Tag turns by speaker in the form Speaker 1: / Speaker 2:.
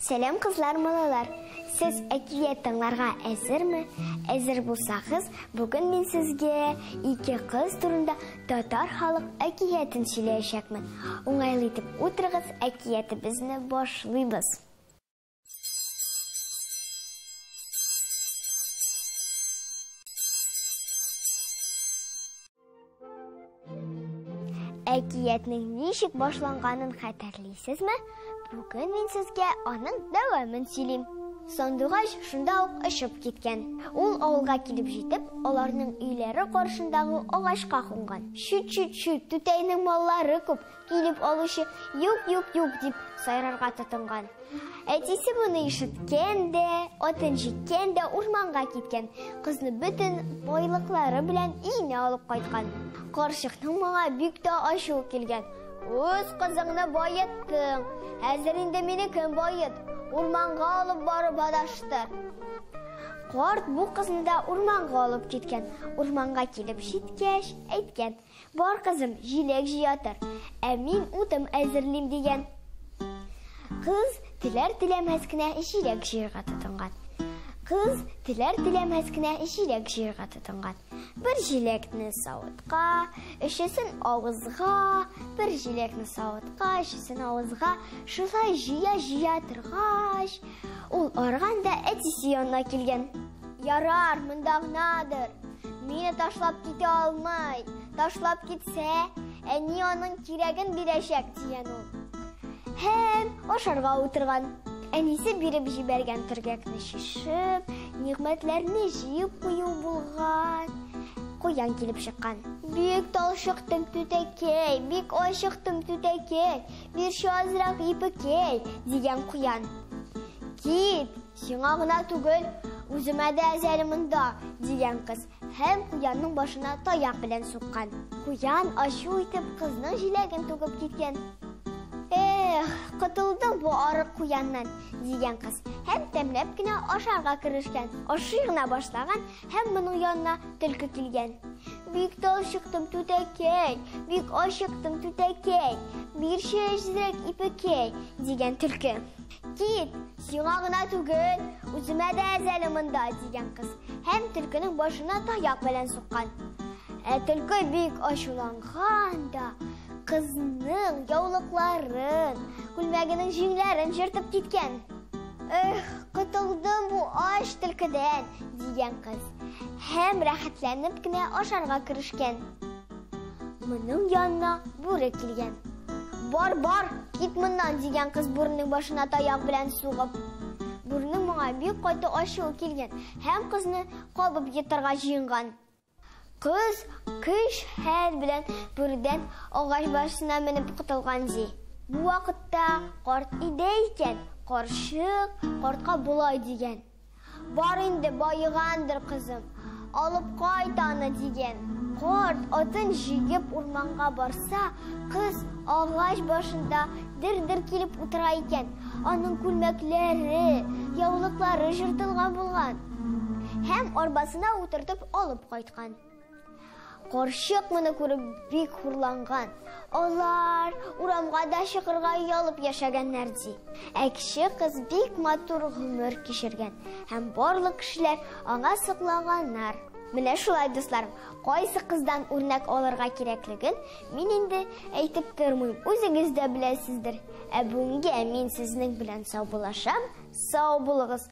Speaker 1: Сәлам, кызлар, малайлар! Сез әкият тыңларга әзерме? Әзер булсагыз, бүген мин сезгә ике кыз турында татар халык әкиятен сөйләячәкмен. Уңайлы итеп утырыгыз, әкиятебезне башлыйбыз. Әкиятнең ничек башланганын хәтерлисезме? Бүген мин сезгә аның дәвамын сөйлим. Сандугач шунда ук очып киткән. Ул авылга килеп җитеп, аларның өйләре каршындагы агачка кунган. Чүт-чүт-чүт, түтәйнең маллары күп, килеп алучы юк, юк, юк дип сайрарга тотынган. Әтисе моны ишеткән дә, атын җиккән дә урманга киткән. Кызны бөтен байлыклары белән өенә алып кайткан. Карчыкның моңа бик тә ачуы килгән. Үз кызыңны баеттың, хәзер инде мине кем бает? Урманга алып барып адаштыр. Карт бу кызны да урманга алып киткән. Урманга килеп җиткәч, әйткән: Бар, кызым, җиләк җыя тор, ә мин утым әзерлим, дигән. Кыз теләр-теләмәс кенә җиләк җыярга тотынган. Кыз теләр-теләмәс кенә җиләк җыярга тотынган. Бер җиләкне савытка, өчесен авызга, бер җиләкне савытка, өчесен авызга, шулай җыя-җыя торгач, ул арган да әтисе янына килгән. Ярар, монда гынадыр. Мине ташлап китә алмый. Ташлап китсә, әни аның кирәген бирәчәк, дигән ул. Һәм ашарга утырган. Әнисе биреп җибәргән төргәкне чишеп, нигъмәтләрне җыеп кую булган. Куян килеп чыккан. Бик талчыктым, түтәкәй, бик ачыктым, түтәкәй, бирче азрак ипекәй, дигән куян. Кит, Сиңа гына түгел, үземә дә әз әле монда, дигән кыз һәм куянның башына таяк белән суккан. Куян ачу итеп кызның җиләген түгеп киткән. Эх, котылдым бу арык куяннан, дигән кыз һәм тәмләп кенә ашарга керешкән. Ашый гына башлаган һәм моның янына төлке килгән. Бик талчыктым, түтәкәй, бик ачыктым, түтәкәй, бирче әзрәк ипекәй, дигән төлке. Кит, сиңа гына түгел, үземә дә әз әле монда, дигән кыз һәм төлкенең башына таяк белән суккан. Ә төлке бик ачуланган да, кызның яулыкларын, күлмәгенең җиңнәрен җыртып киткән. Эх, котылдым бу ач төлкедән, дигән кыз һәм рәхәтләнеп кенә ашарга керешкән. Моның янына бүре килгән. Бар, бар, кит моннан, дигән кыз бүренең башына таяк белән сугып. Бүренең моңа бик каты ачуы килгән һәм кызны кабып йотарга җыенган. Кыз көч хәл белән бүредән агач башына менеп котылган ди. Бу вакытта карт өйдә икән. Карчык картка болай дигән. Бар инде, баегандыр, кызым. Алып кайт аны, дигән. Карт атын җигеп урманга барса, кыз агач башында дер-дер килеп утыра икән. Аның күлмәкләре, яулыклары җыртылган булган. Һәм арбасына утыртып алып кайткан. Карчык моны күреп бик хурланган. Алар урамга да чыгарга оялып яшәгәннәр ди. Ә кече кыз бик матур гомер кичергән һәм барлык кешеләр аңа сокланганнар. Менә шулай, дусларым, кайсы кыздан үрнәк алырга кирәклеген мин инде әйтеп тормыйм, үзегез дә беләсездер. Ә бүгенгә мин сезнең белән саубуллашам. Сау булыгыз.